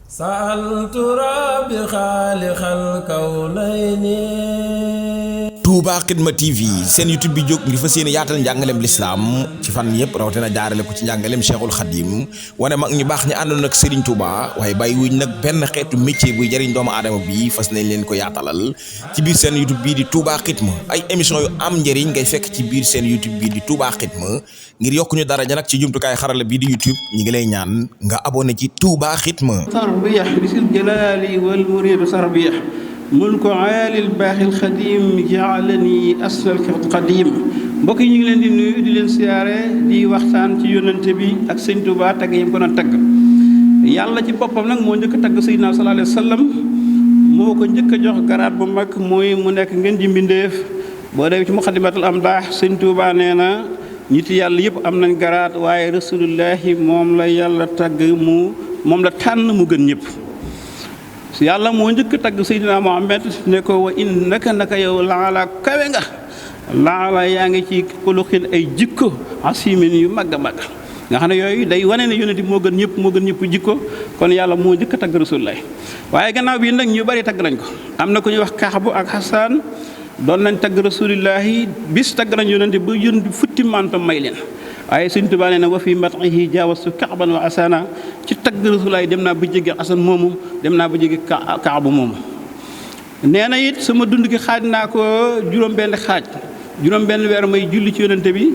سألت ربي خالق الكونين. Touba Xidma TV seen YouTube bi jóg ngir fas yéene yaatal njàngaleem lislaam ci fan yëpp rawatina jaarale ko ci njàngaleem Cheikhul Khadim wane mag ñu baax ñi àndoon ak Serigne Touba waaye bàyyi wuñ nag benn xeetu métier buy jëriñ doomu aadama bi fas nañ leen ko yaatalal ci biir seen YouTube bii di Touba Xidma ay émission yu am njëriñ ngay fekk ci biir seen YouTube bii di Touba Xidma ngir yokku ñu daraja nag ci jumtukaay xarala bii di YouTube ñi ngi lay ñaan nga abonné ci Touba Xidma. tarbiya bisil jalali wal muridu tarbiya mulku aalil baaxil xadim jaalani asnal qadim mbokk yi ñu ngi leen di nuyu di leen siyaare di waxtaan ci yónnante bi ak sëñ Touba tagg yi mu ko doon tagg yàlla ci boppam nag moo njëkk a tagg Seydina sallallahu alayhi wa sallam moo ko njëkk a jox garaat bu mag mooy mu nekk ngeen ji mbindéef boo demee ci muqaddimatul amdaax sëñ Touba nee na nit yàlla yëpp am nañ garaat waaye rasulullahi moom la yàlla tagg moom la tànn mu gën ñëpp yàlla moo njëkk tagg Seydina Muhammad ne ko wa innaka naka yow laala kawe nga laala yaa ngi ci xuluqin ay jikko asimin yu mag a mag nga xam ne yooyu day wane ne yonent bi moo gën ñëpp jikko kon yàlla moo njëkk tagg Rasulullah waaye gannaaw bii nag ñu bari tagg nañ ko am na ku ñuy wax Kaabu ak Hassan doon nañ tagg Rasulillahi bis tagg nañ yonent bi ba yonent bi futti mantam may leen waaye Sëñ Tuubaa nee na wa fi matihi jaawastu Kaaban wa Asana ci tagg Rasulaay dem naa ba jege Asan moomu dem naa ba jege Kaabu moomu nee na it sama dund gi xaaj naa ko juróom-benn xaaj juróom-benn weer may julli ci yonente bi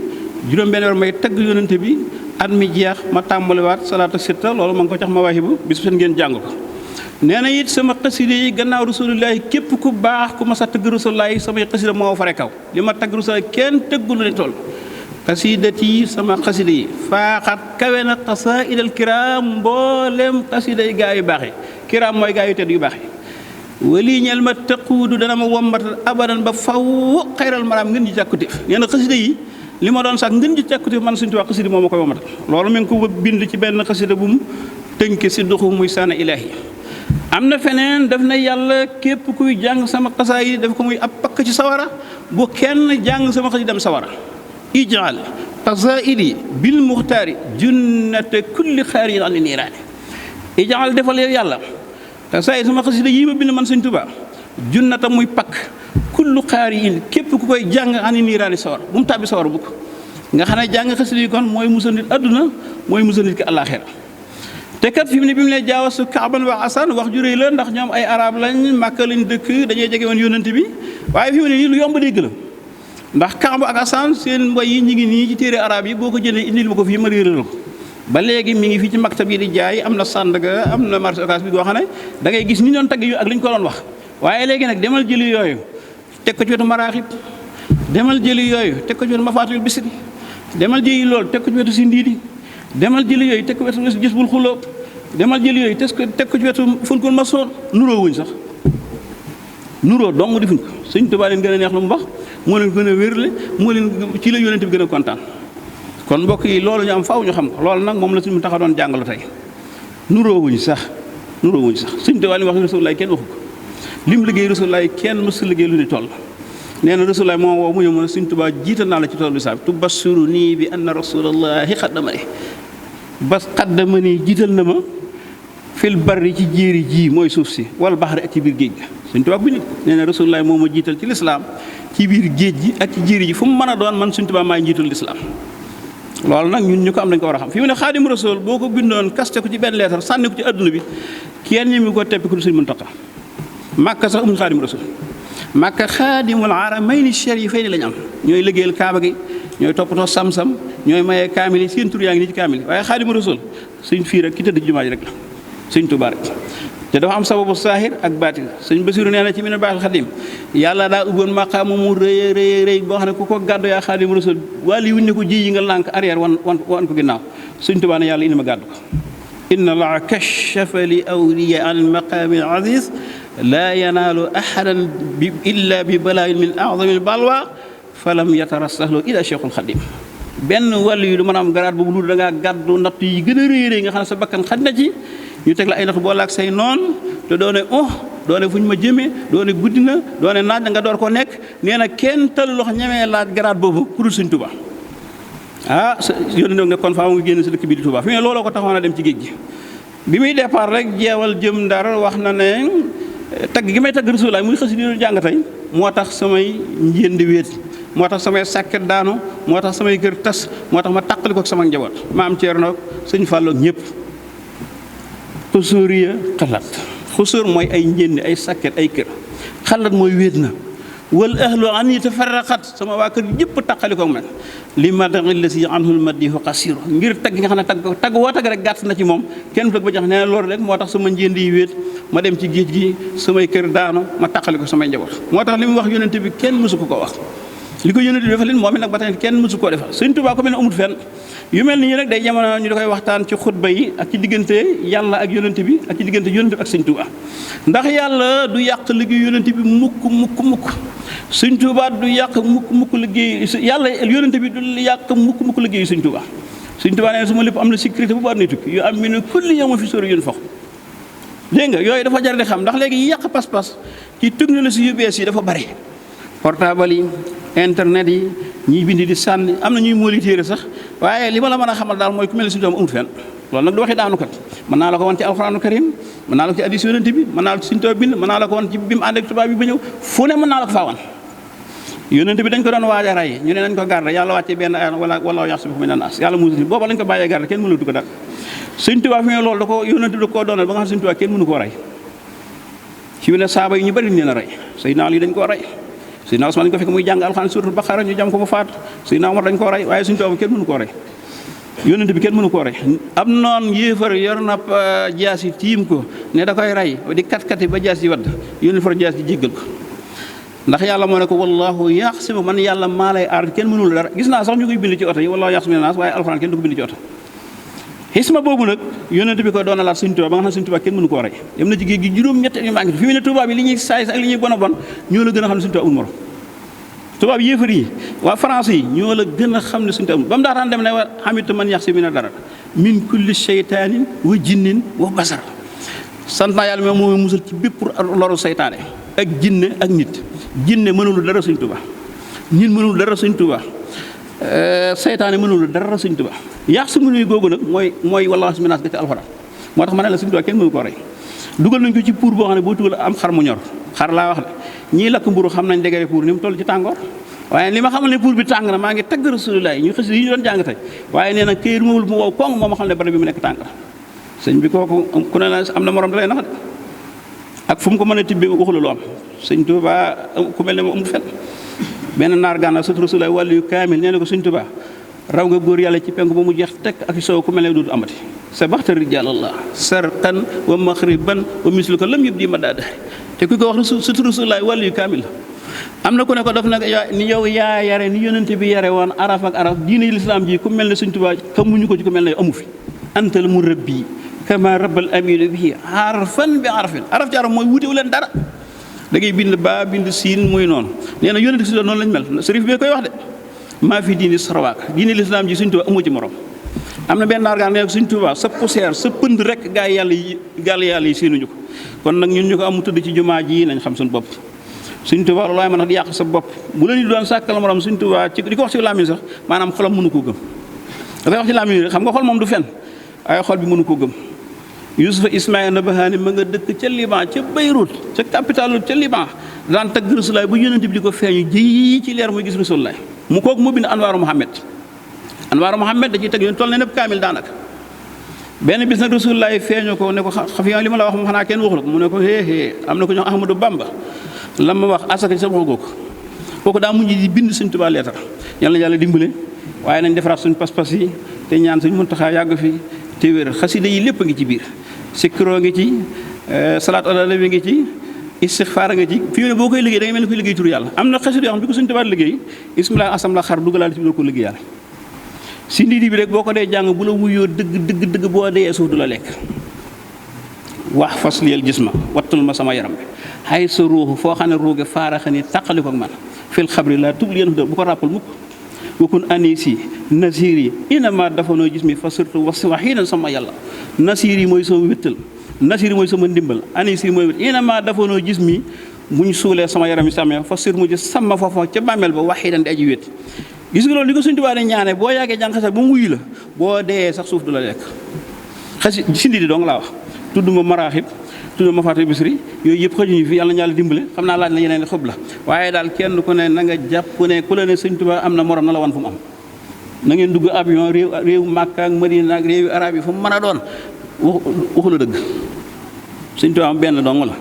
juróom-benn weer may tagg yonente bi at mi jeex ma tàmbaliwaat salaatu sitta loolu ma ngi ko jox Mawaahibu bis seen ngeen jàng ko nee na it sama xasida yi gannaaw Rasulullaay képp ku baax ku ma sa tagg Rasulaay samay xasida moo fare kaw li ma tagg Rasulaay kenn tëggul ne toll xasidati sama xasida yi faaxat kawe na xasaidal kiraam mboolem xasida yi gaa yu baax yi kiraam mooy gaa yu tedd yu baax yi wali ñel ma tëquudu dana ma wombatal abadan ba faw xayral maraam ngën ji càkkutéef nee na xasida yi li ma doon sax ngën ji càkkutéef man Sëñ Tuubaa xasida moo ma koy wombatal loolu mi ngi ko bind ci benn xasida bu mu tënke si duxu muy saana ilaahi am na feneen daf na yàlla képp kuy jàng sama xasaa yi daf ko muy ab pakk ci sawara bu kenn jàng sama xasida dem sawara ijal qasaidi bil muxtaari junnata kulli xaarin an niiraani ijal defal yow yàlla qasaidi sama xasida yi ma bind man Sëñ Tuubaa junnata muy pakk kullu xaarin képp ku koy jàng an niiraani sawar bu mu tàbbi sawar bu ko nga xam ne jàng xasida yi kon mooy musal nit adduna mooy musal nit ki àllaaxira te kat fi mu ne bi mu ne jaawasu Kaaban wa Asan wax ju réy la ndax ñoom ay arab lañ Màkka lañ dëkk dañuy jege woon yónnante bi waaye fi mu ne nii lu yomb dégg la ndax Kaabu ak Asan seen mboy yi ñu ngi nii ci téere arab yi boo ko jëlee indil ma ko fii ma réeral ko ba léegi mi ngi fii ci maktab yi di jaay am na Sandaga am na marché Ocass bi boo xam ne da ngay gis ni doon tagg yu ak li ñu ko doon wax waaye léegi nag demal jëli yooyu teg ko ci wetu maraaxib demal jëli yooyu teg ko ci wetu mafaatihul bisri demal jëli loolu teg ko ci wetu sindiidi demal jëli yooyu teg ko ci wetu jisbul xulóob demal jëli yooyu teg ko ci wetu funkul masoon nuroo wuñ sax nuroo dong defuñ ko Sëñ Tuubaa leen gën a neex lu mu wax moo leen gën a wérle moo leen ci la yonent bi gën a kontaan kon mbokk yi loolu ñu am faaw ñu xam ko loolu nag moom la suñu taxa doon jàngalu tey nuroowuñ sax Sëñ Tuubaa li wax Rasulullaay kenn waxu ko lim liggéey Rasulullaay kenn mësul liggéey lu ni toll nee na Rasulullaay moom woo mu ñëw mën a Sëñ Tuubaa jiital naa la ci toolu saab tubashiru nii bi anna Rasulullaahi xaddamani jiital na ma fil barri ci jéeri ji mooy suuf si wal baxari ak ci biir géej ga Sëñ Tuubaa bi nit nee na Rasulullaay moo ma jiital ci lislaam ci biir géej gi ak ci jéeri ji fu mu mën a doon man Sëñ Tuubaa maay njiitul lislaam loolu nag ñun ñu ko am dañ ko war a xam fi mu ne Xaadimu Rasuul boo ko bindoon kaste ko ci benn leetar sànni ko ci adduna bi kenn ñi mi ko teppi ko du Sëñ Muntaxa Màkka sax amul Xaadimu Rasuul Màkka xaadimul aramayni sharifayni lañ am ñooy liggéeyal kaaba gi ñooy toppatoo sam-sam ñooy mayee kaamil yi seen tur yaa ngi nii ci kaamil yi waaye Xaadimu Rasuul suñ fii rek ki tëdd ci jumaa ji rek la Sëñ Tuubaa rek te dafa am sababu saahir ak baatin Sëñ Basiru nee na ci Minanul Baaxil Xadiim yàlla daa ubboon maqaama mu rëy boo xam ne ku ko gàddu yaa Xaadimu Rasuul wàlli wuñ ne ko ji yi nga lànk arrière wan ko ginnaaw Sëñ Tuubaa ne yàlla indi ma gàddu ko inna laa kashafa li awliya an maqaami aziz laa yanaalu ahadan illa bi balaayin min azamil balwa falam yatarassahu ila Cheikhul Xadim benn wàllu yi du mën a am garaat boobu lu da ngaa gàddu natt yi gën a rëy nga xam ne sa bakkan xaj na ci ñu teg la ay natt boole ak say noon te doone doone fu ñu ma jëmee doone guddi na doone naaj na nga door ko nekk nee na kenn talu loxo ñemee laaj garaat boobu ku dul Sëñ Tuubaa yónni nag ne kon faa mu génn si dëkk bi di Tuubaa fi mu ne looloo ko taxoon a dem ci géej gi bi muy départ rek jeewal jëm Ndar wax na ne tagg gi may tagg Rasulullaah muy xës di jàng tey moo tax samay njënd wéet moo tax samay sàkket daanu moo tax samay kër tas moo tax ma tàqali ko ak sama njaboot maam Thierno sëñ Fallou ak ñëpp xusóoriya xalaat xusóor mooy ay njënd ay sàkket ay kër xalaat mooy wéet na wal ahlu an yi tafarraqat sama waa kër yëpp tàqali ko man li madaxi la si anhul madihu qasiru ngir tagg nga xam ne tagg woo tagg rek gàtt na ci moom kenn tag ba jax nee na loolu rek moo tax sama njënd yi wéet ma dem ci géej gi samay kër daanu ma tàqali ko samay njaboot moo tax li mu wax yonente bi kenn mësu ko wax li ko yonente bi defal leen moom it nag ba tey kenn mësu koo defal Sëñ Tuubaa ko mel ne amut fenn yu mel ni rek day jamono ñu da koy waxtaan ci xutba yi ak ci diggante yàlla ak yonente bi ak ci diggante yonente bi ak Sëñ Tuubaa ndax yàlla du yàq liggéey yonente bi mukk Sëñ Tuubaa du yàq mukk liggéey yàlla yonente bi du yàq mukk liggéey Sëñ Tuubaa Sëñ Tuubaa nee su ma lépp am na sécurité bu baax nay tukki yu am mi ne kulli yow ma fi sóori yoon fox dégg nga yooyu dafa jar di xam ndax léegi yàq pas-pas ci technologie yu bees yi dafa bare portable yi internet yi ñiy bind di sànni am na ñuy móoli téere sax waaye li ma la mën a xamal daal mooy ku mel ne Sëñ Tuubaa amut fenn loolu nag du waxi daanu kat mën naa la ko wan ci alxuraanu karim mën naa la ko ci hadiis yonent bi mën naa la ko ci Sëñ Tuubaa bind mën naa la ko wan ci bi mu ànd ak tubaab bi ba ñëw fu ne mën naa la ko faa wan yonent bi dañ ko doon waaj a rey ñu ne nañ ko garde yàlla wàcce benn ay wala yaxsibuhu mina naas yàlla musul booba lañ ko bàyyee garde kenn mënatu ko dara Sëñ Tuubaa fi ne loolu da ko yonent bi da koo doonal ba nga xam Sëñ Tuubaa kenn mënu koo rey ci ne saaba yi ñu bari leen a rey Seydina Ali dañ koo rey Seydina Usmaan dañ ko fekk muy jàng alxuraan suuratul Baqara ñu jam ko mu faat Seydina Umar dañ koo rey waaye Sëñ Tuubaa kenn mënu koo rey yonent bi kenn mënu koo rey am noon yéefar yor na jaasi tiim ko ne da koy rey di kat-kati ba jaas yi wadd yónni far jaas yi jéggal ko ndax yàlla moo ne ko wallahu yaxsimu man yàlla maa lay aar kenn mënul dara gis naa sax ñu koy bind ci oto yi wallahu yaxsimu naas waaye alxuraan kenn du ko bind ci oto xisma boobu nag yonent bi ko doon laat Sëñ Tuubaa ba nga xam ne Sëñ Tuubaa kenn mënu koo rey dem na ci géej gi juróom-ñett yu maa ngi fi mu ne tubaab bi li ñuy saay ak li ñuy bon a bon ñoo la gën a xam ne Sëñ Tuubaa amul morom tubaab yéefar yi waa France yi ñoo la gën a xam ne Sëñ Tuubaa amul ba mu daataan dem ne wa xamitu man yaxsimu mina dara min kulli sheytaanin wa jinnin wa basar sant naa yàlla moo musal ci bépp loru seytaane ak jinne ak nit jinne mënul dara Sëñ Tuubaa nit mënul dara Sëñ Tuubaa seytaane mënul dara Sëñ Tuubaa yàq su mënuy googu nag mooy wallaahi minaas ga ci alxuraan moo tax ma ne la Sëñ Tuubaa kenn mënu koo rey dugal nañ ko ci pour boo xam ne boo tugal am xar mu ñor xar laa wax de ñii lakk mburu xam nañ dégare pour ni mu toll ci tàngoor waaye li ma xamal ne pour bi tàng na maa ngi tagg Rasulullaah ñu xës yi ñu doon jàng tey waaye nee na këyit mawul mu wow koŋ moo ma xam ne bari bi mu nekk tàng na sëñ bi kooku ku ne la am na morom da lay nax de ak fu mu ko mën a tibbee waxula lu am Sëñ Tuubaa ku mel ne moom amul fenn benn naar gànnaar sët Rasulullaah wàllu yu kaamil nee na ko Sëñ Tuubaa raw nga góor yàlla ci penku ba mu jeex tekk ak soow ku mel ne dootu amati sa baxta rijaalallah sarqan wa maxriban wa mislu ko lam yëpp di ma daa daari te ku ko wax sët Rasulullaah wàllu yu kaamil la am na ku ne ko daf nag ni yow yaa yare ni yonente bi yare woon araf ak araf diine lislaam ji ku mel ne Sëñ Tuubaa xamuñu ko ci ku mel ne amu fi antal mu rabbi kama rabbal aminu bihi harfan bi harfin araf ci araf mooy wutewu leen dara da ngay bind ba bind siin muy noonu nee na yonente si doon noonu lañ mel sërif bee koy wax de maa fi diini sarwaak diine lislaam ji Sëñ Tuubaa amoo ci morom am na benn nargaan nee ko Sëñ Tuubaa sa poussière sa pënd rek gaa yi yàlla yi séenuñu ko kon nag ñun ñu ko am mu tëdd ci jumaa ji nañ xam suñu bopp Sëñ Tuubaa loolu waaye mën a di yàq sa bopp bu la ñu doon sàkkal morom Sëñ Tuubaa ci di ko wax ci làmmiñ sax maanaam xolam mënu koo gëm dafay wax ci làmmiñ rek xam nga xol moom du fen waaye xol bi mënu koo gëm Yusufa Ismaïla Nabahaani ma nga dëkk ca Liban ca Beyrouth ca capitale ca Liban daan tagg Rasulullaah bu yonent bi di ko feeñu ji ci leer muy gis Rasulullaah mu kooku moo bind Anwaaru Muhammad da ciy teg yoon toll ne nëpp kaamil daanaka benn bis nag Rasulullaah feeñu ko ne ko xafiya li ma la wax moom xanaa kenn waxul ko mu ne ko hee am na ko ñoo Ahmadou Bamba la ma wax asaka sa wax googu kooku daa mujj di bind Sëñ Tuubaa leetar yàlla na yàlla dimbale waaye nañ defaraat suñ pas-pas yi te ñaan Sëñ Muntaxaa yàgg fi te wér xasida yi lépp a ngi ci biir sikkiroo ngi ci salaatu ala nabi ngi ci istixfaar nga ci fii ne boo koy liggéey da ngay mel ni koy liggéey turu yàlla am na xasida yoo xam ne bi ko Sëñ Tuubaa liggéey ismilaa asam la xar dugalaal ci bi doo ko liggéey yàlla si ndiidi bi rek boo ko dee jàng bu la wuyoo dëgg boo dee suuf du la lekk wax fas liyal gis ma wattul ma sama yaram bi xay sa ruuxu foo xam ne ruuge faaraxa ni tàqali ko ak man fil xabri laa tubli yéen bu ko ràppal mukk wakun anisi nasir yi inama dafa noo gis mi fa surtout waxiinan sama yàlla nasir yi mooy sama wéttal nasir yi mooy sama ndimbal anisi mooy wét inama dafa noo gis mi bu ñu suulee sama yaram yi sàmmee fa sur mujj sama foofa ca bàmmeel ba waxiinan di aji wét gis nga loolu li ko Sëñ Tuubaa ne ñaane boo yàggee jàng xasal ba mu wuyu la boo dee sax suuf du la lekk xasi sindi di dong laa wax tudd ma maraaxib tudd ma faatu bisri yooyu yëpp xëjuñu fi yàlla na yàlla dimbale xam naa laaj na yeneen xob la waaye daal kenn ku ne na nga jàpp ne ku la ne sëñ Tuubaa am na morom na la wan fu mu am na ngeen dugg avion réew Makka ak Madina ak réewi arab yi fu mu mën a doon waxu la dëgg sëñ Tuubaa am benn dong la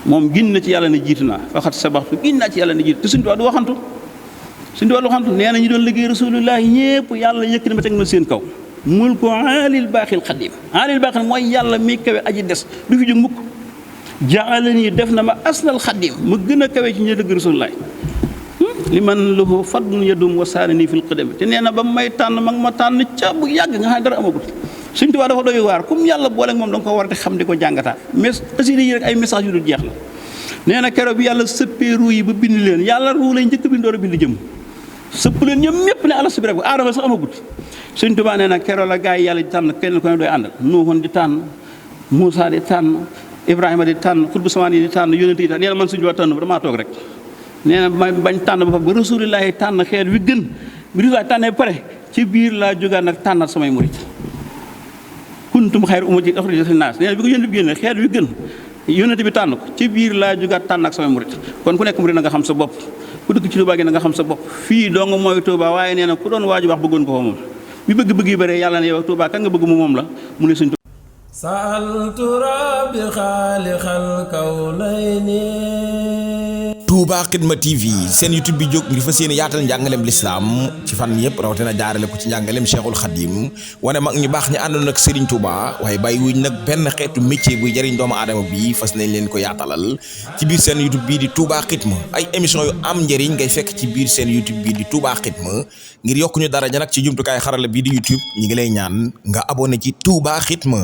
moom gin na ci yàlla ne jiitu naa waxat sabaxtu gin naa ci yàlla ne jiitu te sëñ Tuubaa du waxantu nee na ñu doon liggéey rasulullahi ñëpp yàlla yëkk na ma teg na seen kaw mul ko aalil baaxil xadim aalil baaxil mooy yàlla mi kawe aji des du fi jóg mukk jaalani def na ma asnal xadim ma gën a kawe ci ñi dëgg rasulullahi li man lahu fadlun yadum wa saarani fil qadam te nee na ba may tànn mag ma tànn ca bu yàgg nga xam ne dara amagut Sëñ Tuubaa dafa doy waar comme yàlla boole moom da nga ko war a xam di ko jàngataat mais xasida yi rek ay message yu dul jeex la nee na keroog bi yàlla sëppee ruu yi ba bind leen yàlla ruu lay njëkk bind door a bind jëm sëpp leen ñoom ñëpp ne alastu bi rek aadama sax amagut Sëñ Tuubaa nee na keroog la gaa yi yàlla di tànn kenn ko ne doy àndal Nuuxoon di tànn Muusaa di tànn Ibrahima di tànn xutbu samaan yi di tànn yonent yi tànn nee na man Sëñ Tuubaa tànn ba damaa toog rek nee na bañ tànn ba fa ba rasulillahi tànn xeet wi gën bi rasulillahi tànnee ba pare ci biir laa jógaat nag tànnal samay murit kuntum xayra ummatin uxrijat linnaas nee na bi ko yonent bi génne xeet wi gën yonent bi tànn ko ci biir laa jógaat tànn ak samay murit kon ku nekk murit na nga xam sa bopp ku dëkk ci Tuubaa gi na nga xam sa bopp fii dong mooy Tuubaa waaye nee na ku doon waaju wax bëggoon ko fa moom bi bëgg-bëgg yi bare yàlla ne yow Tuubaa kan nga bëgg mu moom la mu ne Sëñ Tuubaa sa'altu rabbi xaaliqal kawnayni Touba Xidma TV seen YouTube bi jóg ngir fas yéene yaatal njàngaleem lislaam ci fan yëpp rawatina jaarale ko ci njàngaleem Cheikhul Khadim wane mag ñu baax ñi àndoon ak Serigne Touba waaye bàyyi wuñ nag benn xeetu métier buy jëriñ doomu aadama bi fas nañ leen ko yaatalal ci biir seen YouTube bii di Touba Xidma ay émission yu am njëriñ ngay fekk ci biir seen YouTube bii di Touba Xidma ngir yokk ñu daraja nag ci jumtukaay xarala bii di YouTube ñi ngi lay ñaan nga abonné ci Touba Xidma.